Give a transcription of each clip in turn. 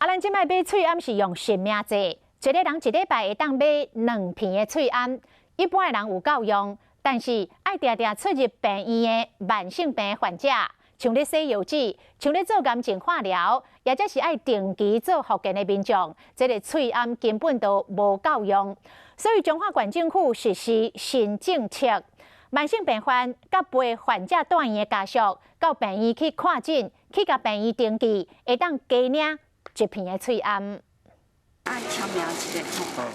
啊，咱這擺買喙罨是用實名制，一个人一禮拜會當買兩片的喙罨。一般的人有夠用，但是愛定定出入病院的慢性病患者，像咧洗藥水，像咧做癌症化療，抑者是愛定期做復健的民眾，這个喙罨根本都無夠用。所以彰化縣政府實施新政策，慢性病患佮陪患者蹛院的家屬到病院去看診，去共病院登記，會當加領一片的喙罨。愛簽名一下吼。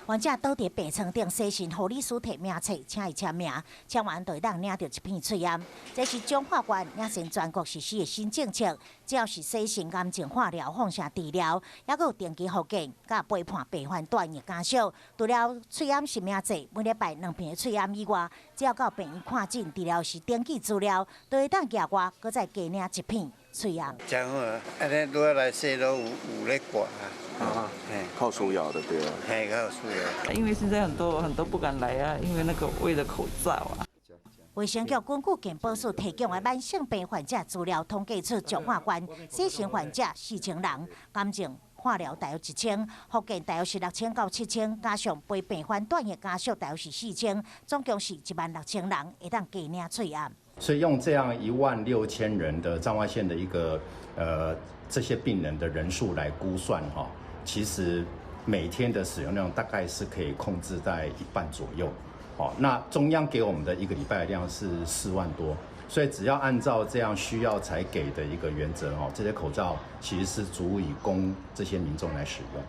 患者倒佇病床頂，洗身護理師提名冊，請伊簽名，簽完就會當領著一片喙罨。這是彰化縣領先全國實施的新政策，只要是洗腎、癌症化療、放射治療，抑閣有定期復健，佮陪伴病患蹛院的家屬，除了喙罨實名制，每禮拜兩片的喙罨以外，只要到病院看診治療時登記資料，就會當額外閣再加領一片喙罨。真好啊！按呢拄仔來洗攏有咧掛啊，靠需要的對啊。嘿，較有需要。因為現在很多很多不敢來啊，因為那個為了口罩啊。衛生局根據健保署提供的慢性病患者資料統計出，彰化縣洗腎患者4000人，癌症化療大約1000，復健大約是6000到7000，加上陪病患蹛院的家屬大約是4000，總共是16000人會當加領喙罨。所以用這樣16000人的彰化縣的一個這些病人的人數來估算哈，其實每天的使用量大概是可以控制在一半左右。哦，那中央給我們的一個禮拜的量是4萬多，所以只要按照這樣需要才給的一個原則哦，這些口罩其實是足以供這些民眾來使用。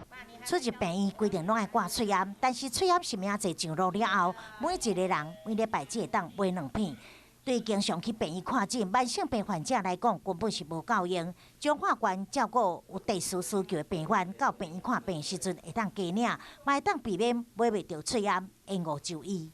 出入病院規定攏愛掛喙罨，但是喙罨實名制上路了後，每一個人每禮拜只會當買兩片。對經常去病院看診慢性病患者來講，根本是無夠用。彰化縣照顧有特殊需求的病患到病院看病時陣會當加領，嘛會當避免買袂著喙罨，延誤就醫。